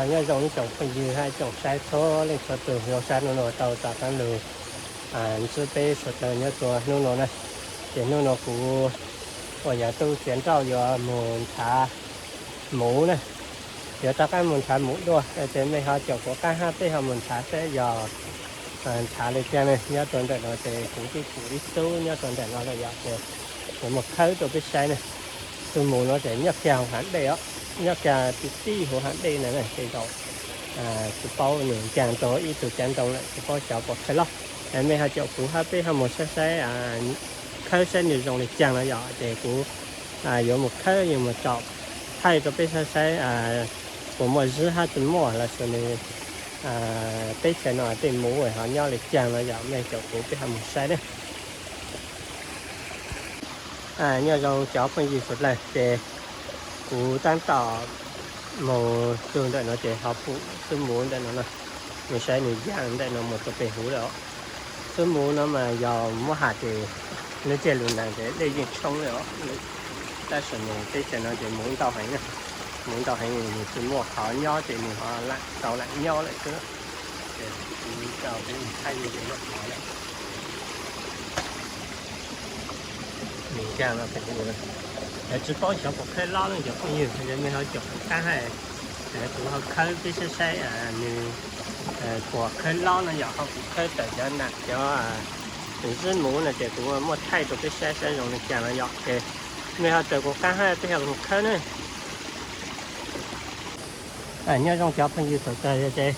Nyob zoo ib tsoom phooj ywg hab tsoom saib txhua leej txhua tug, zoo sab nub nua tau rov qaab lug ntsib peb suav dlawg nyob rua hnub nua na. Ces hnub nua kuv uas yog tub Txiav Nrauj yuav moog nrhav muv na, yuav rov qaab moog nrhav muv dua, ces mej ho caum kuv qaab hab peb ho moog nrhav seb yog nrhav le caag ne. Nyob rua ntawm no ces kuv twb pum ib xub nyob rua ntawm no lawm yom, ces kuv muab khawb rua peb saib ne. Xub muv no ces nyob kiag huv haav dej os, nyob kiag tib tib huv haav dej na, tej zaum tsis paub nwg ncaag rua ib tug caav ntoo lawm, tsis paub xyov puas khawb loj. Mej ho caum kuv hab peb ho moog saib saib, khawb saib nwg zoo le caag no yom, ces kuv yuav moog khawb yuav moog tsom thaij rua peb saib saib puas muaj zib hab tsis muaj los sis nwg teb chaws no tej muv ho nyob le caag no yom, mej caum kuv peb ho moog saib ne. Nyob zoo cov phooj ywg suav dlawg, ces kuv taab tom moog txug ntawm no ces ho pum xub muv ntawm no na, nwg saib nwg yaam ntawm no moog rua peg huv lawm os. Xub muv no mas yog muab has ces lub caij lug naag ces dej yeej tshoob le os, tab sis nwg teb chaws no ces muv ntau heev, muv ntau heev nwg tsis muaj qhov nyob ces nwg ho lam tau lam nyob lawm xwb. Ces kuv tau peb thaij video nyob qhov lawm. Nws ncaj no, tsis paub xyov puas khawb lob ne cov phooj ywg, mej ho caum kuv qab hab, kuv ho khawb peb saib saib nws puas khawb lob no yom, ho kuv khawb tawm cov nam cov zib muv no ces kuv muab thaij rau peb saib saib zoo li cas no yom. Ces mej ho caum kuv qab hab peb ho mus khawb ne. Nyob zoo cov phooj ywg suav dlawg, ces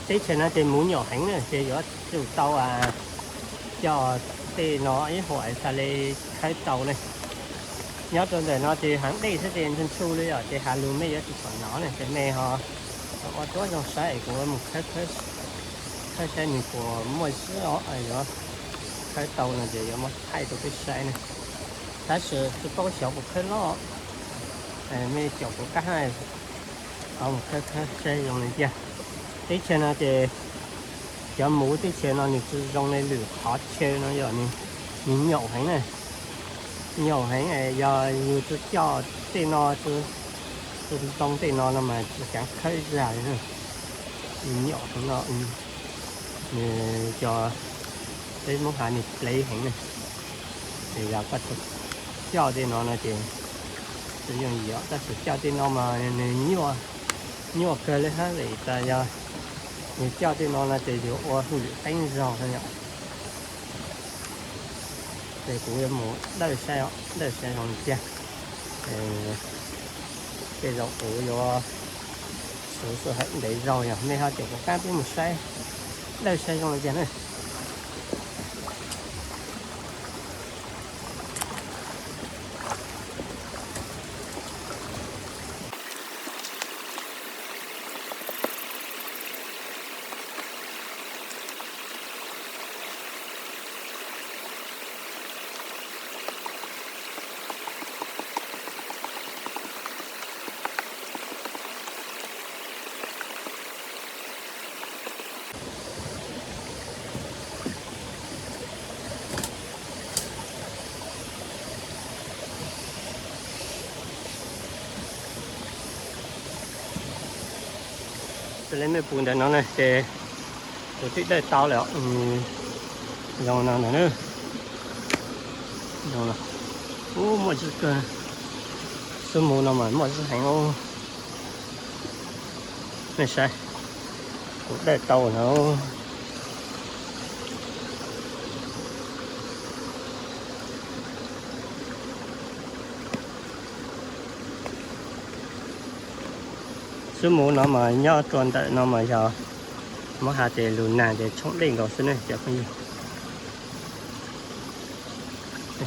teb chaws no ces muv nyuam heev na, ces yuav tsum tau coj tej no ib huam xaav le khawb tau ne. Nyob rau ntawm no ces haav dej xwb ces ntsuj ntsuj li yom, ces has lug mej yuav tsis pom nov ne, ces mej ho ua tuab zoo saib es kuv mus khawb saib nws puas muaj zib os, yuav khawb tau no ces yuav muab thaij rau peb saib ne. Tab sis tsis paub xyov puas khawb lob, mej caum kuv qab hab ho mus khawb khawb saib zoo li cas. Teb chaws no ces cov muv teb chaws no nws tsis zoo le lwm qhov chaw no yom, nws nyaum heev na, nyaum heev, yog yus tsis coj tej no, tsis ntoo tej no no mas tsis xaav khawb zag li. Nws nyaum heev no, nws cov, peb Hmoob has nws plev heev na. Ces yog koj tsis coj tej no no ces tsis yooj yim, tab sis coj tej no mas nws nyuaj kawg li hab, vim tas yog nws coj tej no no ces yuav ua hauj lwm qeeb zog yom. Ces kuv yuav mus dawj saib, dawj saib zoo li cas. Tej zaum kuv yuav xuv xuj hawm ntev zaug, yog mej ho caum kuv qab peb mus saib, dawj saib zoo li cas na. Txawm le mej pum ntawm no na ces kuv twb dawj tau lawm, zoo no na. Ub, muaj zib kawg, xub muv no mas muaj zib heev. Nej saib, kuv dawj tau no. Xub muv no mas nyob rua ntawm no mas yog muab has ces lug naag ces tshoob dej nkaus xwb ne cov phooj ywg.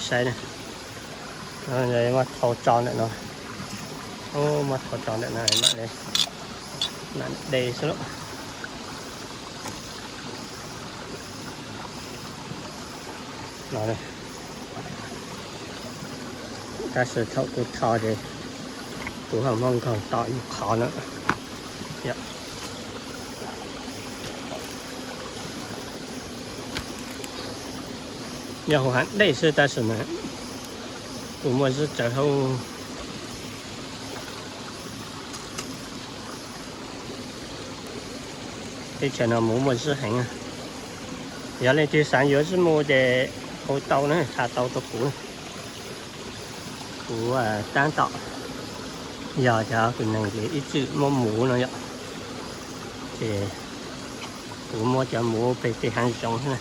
Saib, muab thau tso ntawm no, muab thau tso ntawm no mam le mam de xwb lauj. No, tab sis thaum kuv thau ces kuv ho muab nkaug tom ib qhov no. Yog huv haav dej xwb tab sis mas kuv muaj zib tsawv hauv. Teb chaws no muv muaj zib heev. Yog leej twg xav yuav zib mu ces hu tau na, tha tau rau kuv. Kuv tab tom yog cov tus neeg ces ib txwm muaj muv no yom, ces kuv muab cov muv pem tej hav zoov xwb na.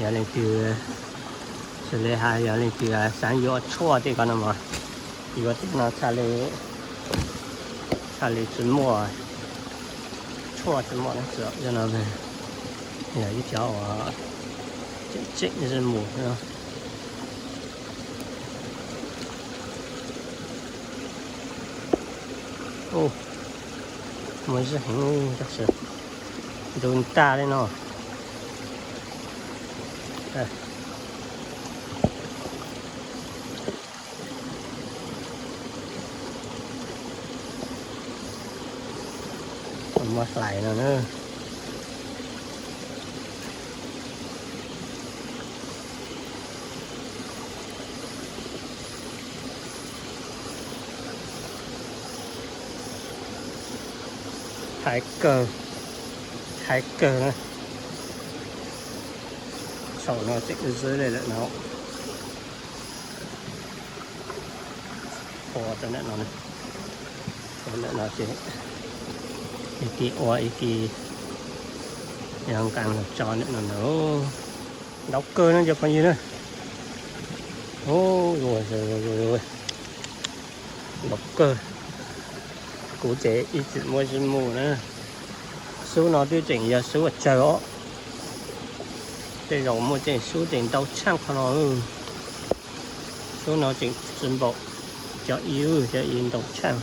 Yog leej twg, xws li hais yog leej twg xav yuav tshuaj tej ko no mas yuav tej no txhaj li, txhaj li tsis muaj, tshuaj tsis muaj na, tsuas yog no yog ib cov uas tseem tseem zib mu no. Muaj zib heev tab sis ntu ntaj li no. Muaj hlais no na. Hais kawg, hais kawg na. Saum no tseem zwb li lawm no. Ua rau ntawm no, ua ntawm no ces ib tib ua ib tib, yog nqaa los tso ntawm no na. Ntau kawg no cov phooj ywg na. Ntau kawg. Kuv ces ib txwm muaj zib mu na. Xub no twb tseem yog xub tsawg os. Tej zaum muaj tseem xub tseem ntau tshaj qhov no. Xub no tseem tsis npaum cov ib, cov ib ntau tshaj.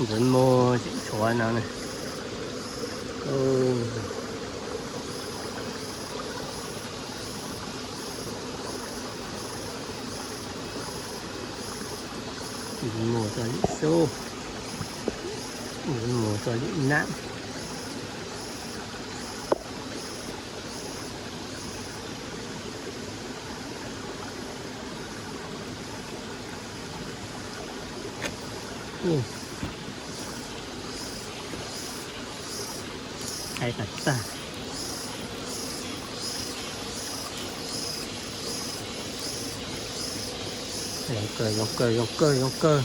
Ntxwv muag tseem tshuav no na. Ntxwv muag txog lim sub, ntxwv muag txog lim nam. Hais tas tag. Zoo kawg, zoo kawg, zoo kawg, zoo kawg.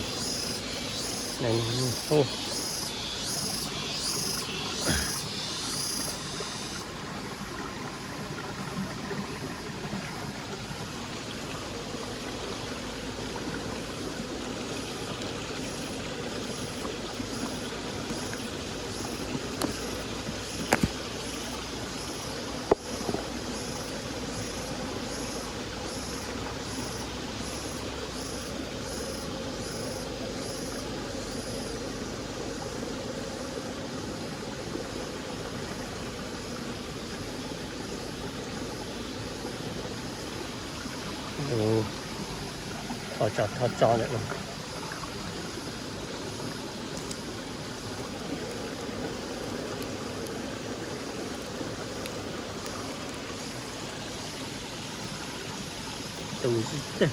Thov tso, thov tso lawm. Tus zib teg.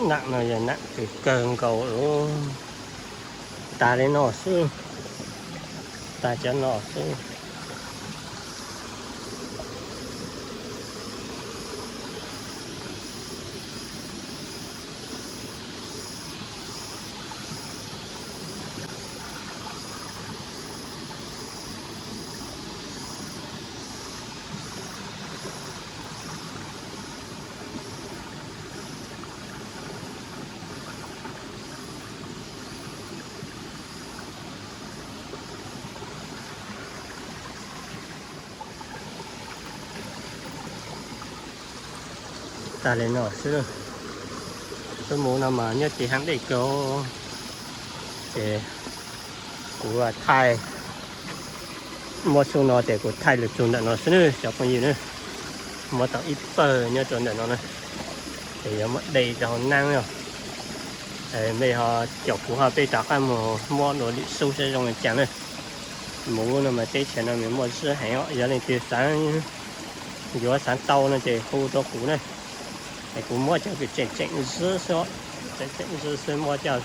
Nam no yog nam kawg nkaus lawm. Tas li no xwb. Tag cov no xwb. Tag li no xwb. Lub mus no mas nyob tim heev dej kawg. Ces kuv thaij, muab xub no ces kuv thaij lug txug ntawm no xwb nawb cov phooj ywg nawb. Muab tau ib pawg nyob rau ntawm no na, ces yuav muab de rau hauv nab os. Mej ho caum kuv ho peb rov qab mus muab dua lwm xub saib zoo li cas na. Mus lub no mas teb chaws no nws muaj zwb heev os, yog leej twg xav yuav xav tau no ces hu rau kuv na. Es kuv muab cov kws tseem tseem zwb xwb, tseem tseem zwb xwb muab coj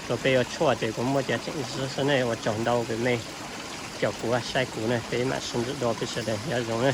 rau peb yuav tshuaj ces kuv muab cov tseem zwb xwb ne. Ua tsaug ntau kws mej caum kuv saib kuv na, peb mam sib ntsib dua, peb sawv daws nyob zoo na.